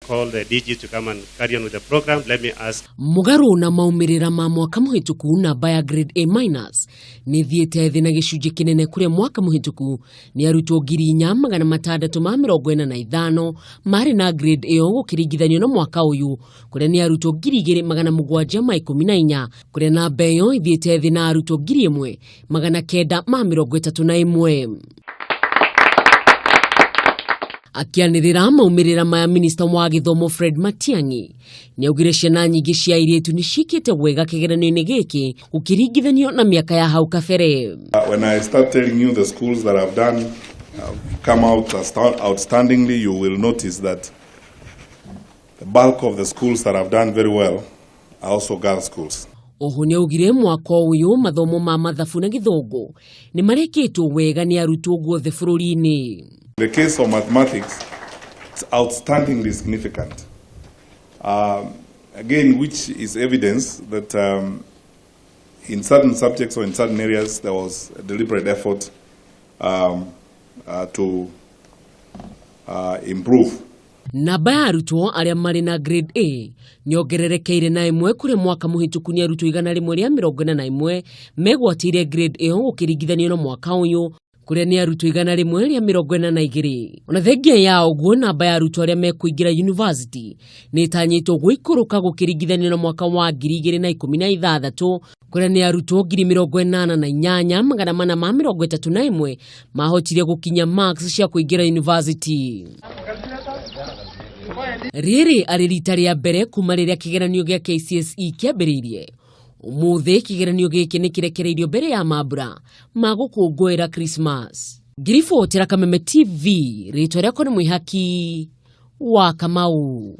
Call the DG to come and carry on with the program. Let me ask Mũgarũ na maumĩrĩra ma mwaka mũhĩtũku, namba ya grade A minus nĩ thiĩte thĩ na gĩcunjĩ kĩnene, kũrĩa mwaka mũhĩtũku nĩ arutwo 4645 marĩ na grade ĩyo, gũkĩringithanio na mwaka ũyũ kũrĩa nĩ arutwo 2714, kũrĩa namba ĩyo ĩthiĩte thĩ na arutwo 1931. Akĩanĩrĩra maumĩrĩra maya, minista wa gĩthomo Fred Matiang'i nĩ augire ciana nyingĩ cia airĩtu nĩ ciĩkĩte wega kĩgeranio-inĩ gĩkĩ gũkĩringithanio na mĩaka ya hau kabere. When I start telling you the schools that have done, come out outstandingly, you will notice that the bulk of the schools that have done very well are also girls' schools. Oho nĩ augire mwaka ũyũ mathomo ma mathabu na gĩthũngũ nĩ marekĩtwo wega nĩ arutwo guothe bũrũri-inĩ. In the case of mathematics, it's outstandingly significant. Again, which is evidence that in certain subjects or in certain areas there was a deliberate effort to improve. Namba ya arutwo arĩa marĩ na grade A nĩongererekeire na 1, kũrĩa mwaka mũhĩtũku nĩ arutwo 141 megwatĩire grade ĩyo, gũkĩringithanio na mwaka ũyũ kũrĩa nĩ arutwo 142. Ona thengia ya ũguo, namba ya arutwo arĩa mekũingĩra university nĩ ĩtanyĩtwo gũikũrũka gũkĩringithanio na mwaka wa 2016, kũrĩa nĩ arutwo 88,431 mahotire gũkinya marks cia kũingĩra university. Rĩrĩ arĩ rita rĩa mbere kuma rĩrĩa kĩgeranio gĩa KCSE kĩambĩrĩirie. Ũmũthĩ kĩgeranio gĩkĩ nĩ kĩrekereirio mbere ya mambura ma gũkũngũĩra Christmas. Ngiribotera Kameme TV, rĩtwa rĩakwa nĩ Mwĩhaki wa Kamau.